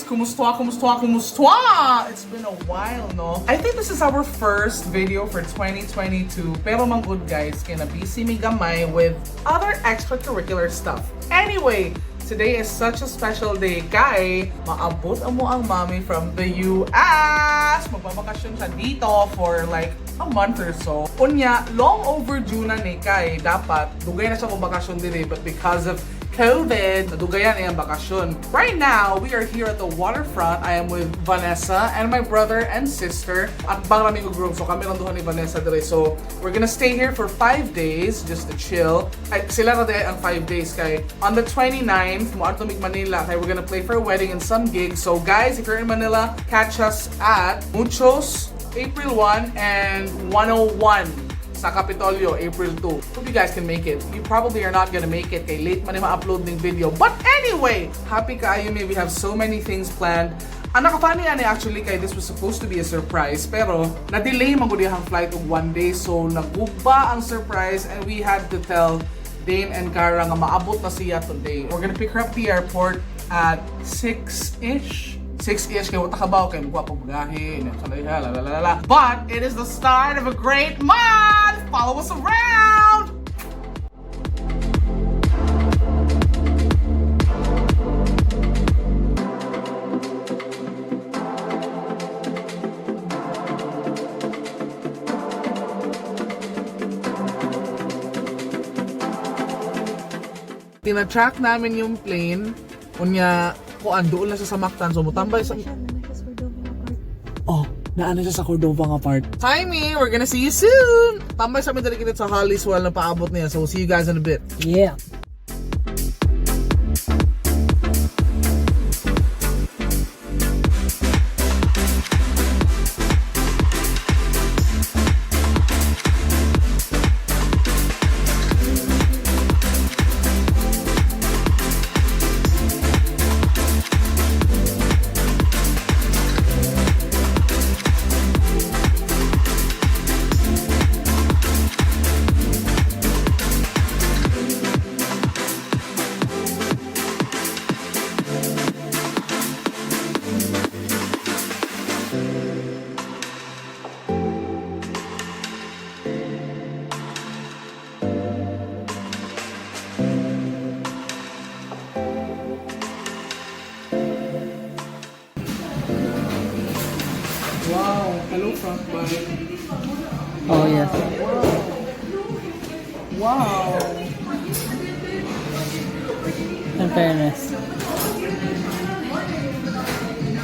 Kumusta, kumusta, kumusta? It's been a while, no? I think this is our first video for 2022. Pero man good, guys, kaya na busy mi gamay with other extracurricular stuff. Anyway, today is such a special day kay maabot amo ang mommy from the US. Magbabakasyon siya dito for like a month or so. Unya, long overdue na ni kay dapat dugay na siya kung bakasyon dire, but because of COVID, nadugayan ang bakasyon. Right now, we are here at the waterfront. I am with Vanessa and my brother and sister. At bang rami og room, so kami lang duha ni Vanessa dire. So, we're gonna stay here for 5 days just to chill. Ay, sila ra diay ang 5 days kay on the 29th, moadto mig Manila kay we're gonna play for a wedding and some gigs. So, guys, if you're in Manila, catch us at Muchos, April 1 and 101 sa Kapitolyo, April 2. Hope you guys can make it. You probably are not gonna make it kay late man ma-upload ning video. But anyway, happy kaayo mi. We have so many things planned. Ang naka-funny ani actually kay this was supposed to be a surprise, pero na-delay man gud ang flight og one day, so naguba ang surprise and we had to tell Dane and Kara nga maabot na siya today. We're gonna pick her up at the airport at 6-ish. 6-ish kay wala kabaw kay mukuha pag bagahe, la la la la. But it is the start of a great month. Follow us around. Tina-track namin yung plane. Unya, kuan doon lang siya sa Mactan. So mutambay sa Oh, naano siya sa Cordova nga part. Hi me, we're gonna see you soon. Tambay sa amin dali kita sa Hollis while na paabot niya. So we'll see you guys in a bit. Yeah. Wow, hello front bike. Oh, yes. Wow. In fairness.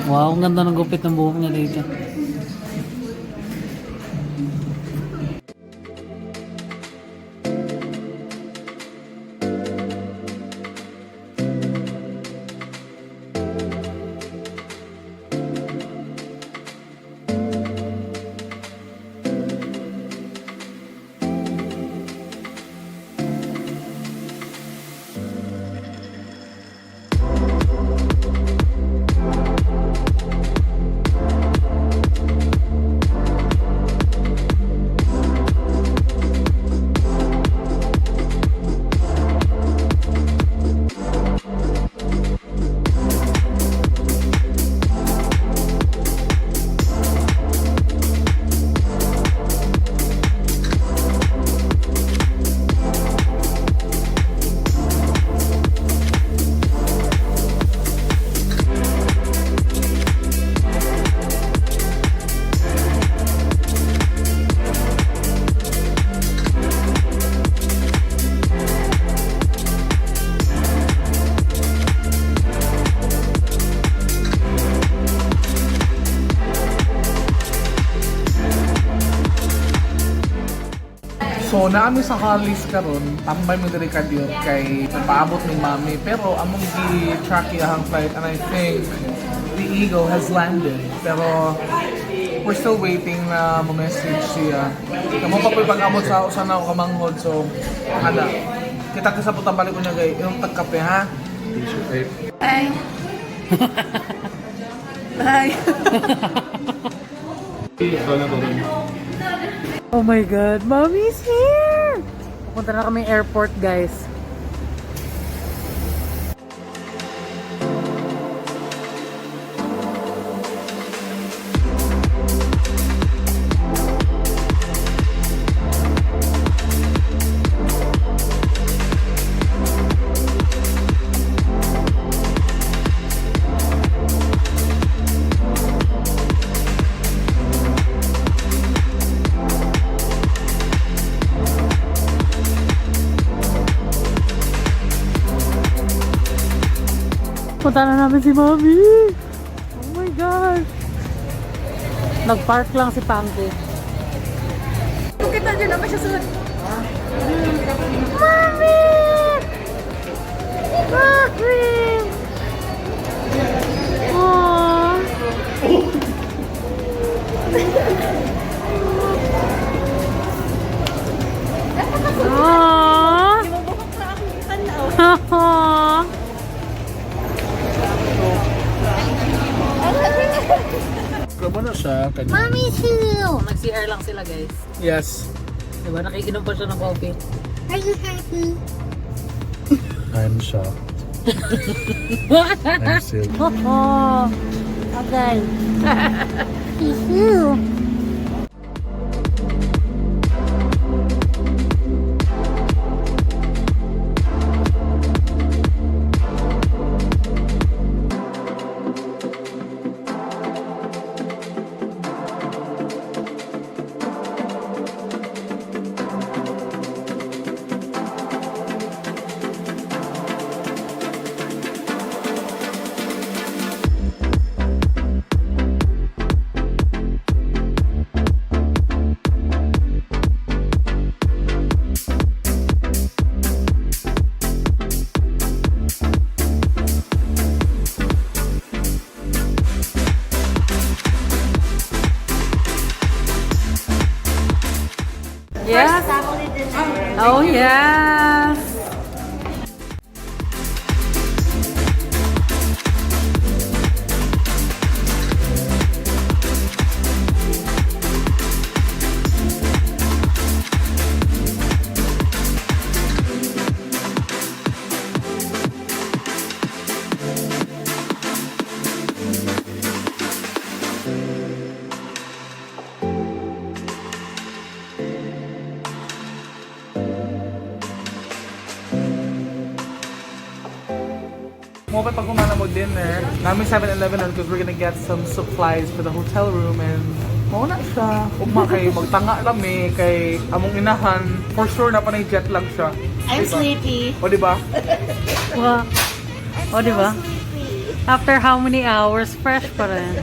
Wow, ang ganda ng gupit ng buhok niya dito. So, naami sa Hollis karon, tambay mo diri kadiyot kay paabot ni mami, pero among gi-track iyang flight and I think the eagle has landed. Pero we're still waiting na mo-message siya. Kamo pa po'y pag-abot sa usa na ako kamanghod, so ana. Kita ka sa putang balik ko niya kay yung tagkape, ha. Bye. Bye. Oh my God, Mommy's here! Pupunta na kami airport, guys. Punta na namin si Mommy! Oh my gosh! Nag-park lang si Pangki. Kita niyo naman siya sa Mommy! Mommy! Aww. Aww. Buhok na akong tanaw. Aww. Kamo na siya. Kanya. Mommy's here! Nag-CR lang sila, guys. Yes. Diba? Nakikinom pa siya ng coffee. Are you happy? I'm shocked. I'm sick. Oh, okay. He's here. Yes. Family dinner. Oh, yes. Mo pa pag humana mo dinner, namin 7-Eleven na because we're gonna get some supplies for the hotel room and mao na siya. Ugma kay magtanga lang eh, kay among inahan. For sure na panay jet lag siya. I'm Diba? sleepy. O di ba? Wow. Oh, di ba? After how many hours, fresh pa rin.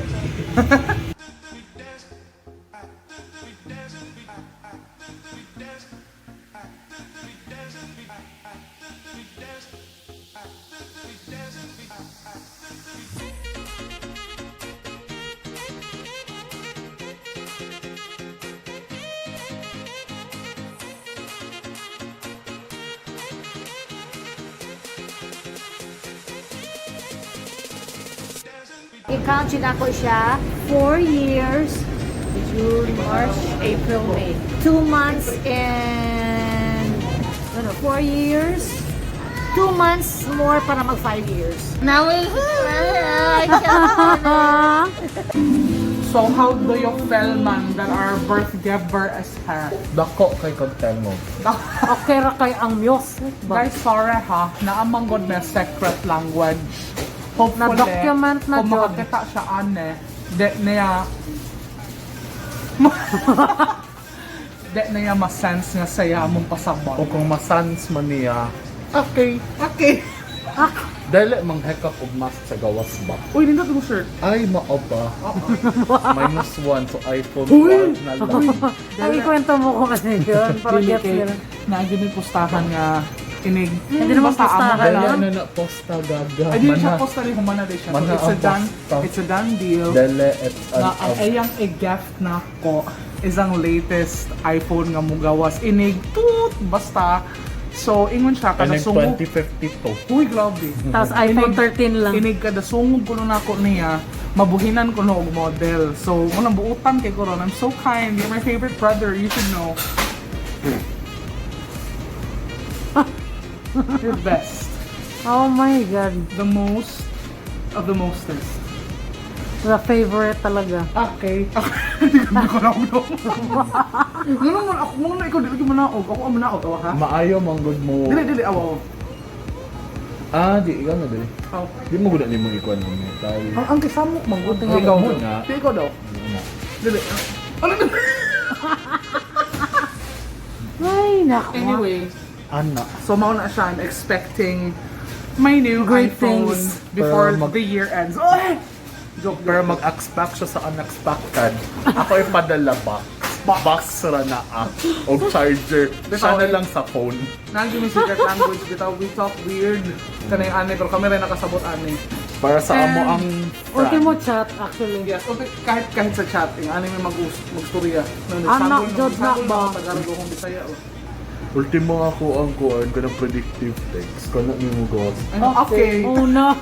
I-count yun ako siya. 4 years, June, March, April, May. 2 months and, ano, 4 years. 2 months more para mag 5 years. Now, I can't. So how do you feel man that our birth giver is her? Dako kay kag mo. Okay ra kay ang music ba? Guys, sorry ha. Naamang god na secret language. Hopefully, Na-document na kung jud. makakita siya ane, de niya de niya masense nga saya among pasabot. O kung masans man niya, okay. Okay. Dili mang hekap og mask sa gawas ba? Uy, nindot mo shirt. Ay, mao ba? -1 so iPhone Uy! 12 na lang. Ay, ikwento mo kung ano yun. Para Dili gets kay nila. Naagi may pustahan nga inig. Hindi naman Basta among pustahan. Dili lang. na na posta gaga. Ay, di siya Mana. posta rin, humana din siya. So, Mana it's a ang done, posta. it's a done deal. Dili it's an Na ang iyang i-gift na ko is ang latest iPhone nga mugawas inig tut basta. So ingon siya kada Inig sungog. 2052. Uy, grabe. Tapos iPhone 13 lang. Inig kada sungog ko na ako niya, mabuhinan ko na og model. So unang buutan kay ko ron. I'm so kind. You're my favorite brother. You should know. You're the best. Oh my God. The most of the mostest. The favorite talaga. Okay. Hindi ko na ako. Ano man ako mo na ikaw dili ko manaog. Ako ang manaog awa ha. Maayo man gud mo. Dili dili awa. Ah, di ikaw na dili. Aw. Di mo gud ni mo ikuan mo metal. Ang kisamok man gud. Ikaw Ikaw mo na. Di ikaw daw. Dili. Ano na? Ay, naku. Anyway, Ana. so mao na siya, I'm expecting my new Great iPhone things. before Pero the year ends. Oh! Joke. Pero mag-expect siya sa unexpected. Ako ipadala box. Box ra na ah. O charger. Siya na lang sa phone. Nandiyo may secret language bitaw, we talk weird. Kanay ane, pero kami rin nakasabot ane. Para sa amo ang Ultimo chat, actually. Yes, kahit sa chat, yung ane may mag-ustorya. Anak, jud na ba? Tagalog akong Bisaya. Oh. Ultimo ako ang kuan kanang predictive text. Kana nimo gos. Okay. Oh no.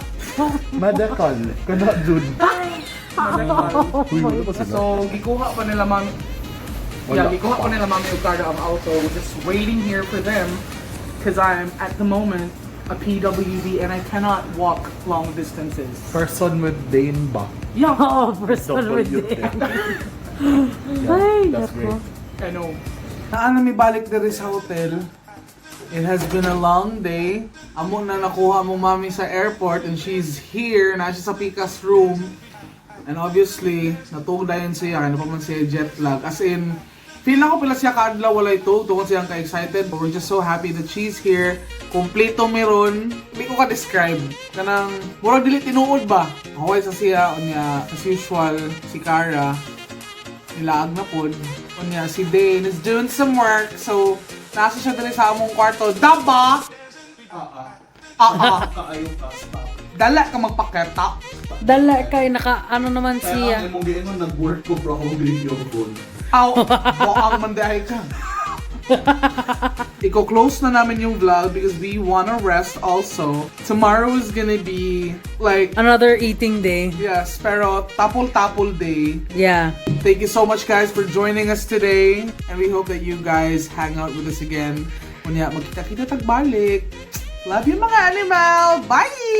Medical. Kana jud. Uy, wala pa sila. So, gikuha pa nila mami. Wala Yeah, gikuha pa. pa nila mami og karga ang auto. We're just waiting here for them because I'm at the moment a PWD and I cannot walk long distances. Person with Dane ba? Yeah, Oo, person with W it. T. Ay, That's nako. great. I know. Naana mi balik diri sa hotel. It has been a long day. Amo na nakuha mo mami sa airport and she's here. Na siya sa Pika's room. And obviously, natug dayon siya. Ano pa man siya jet lag. As in, feel ako pila siya kaadlaw walay tug. Tungkol siyang ka-excited. But we're just so happy that she's here. Kompleto meron. Hindi ko ka-describe. Kanang, murag dili tinuod ba? Okay sa siya, unya, as usual, si Cara nilaag na pod. Unya, si Dane is doing some work. So, nasa siya dali sa among kwarto. Daba! Ah, ah. Dala ka magpaketa. Dala kay naka ano naman siya. Kaya ang imong giingon nag-work ko bro akong video phone. Aw, buang man diay ka. Iko-close na namin yung vlog because we wanna rest also. Tomorrow is gonna be like, Another eating day. Yes, pero tapol-tapol day. Yeah. Thank you so much, guys, for joining us today. And we hope that you guys hang out with us again. Unya, magkita-kita tagbalik. Love you, mga animal! Bye!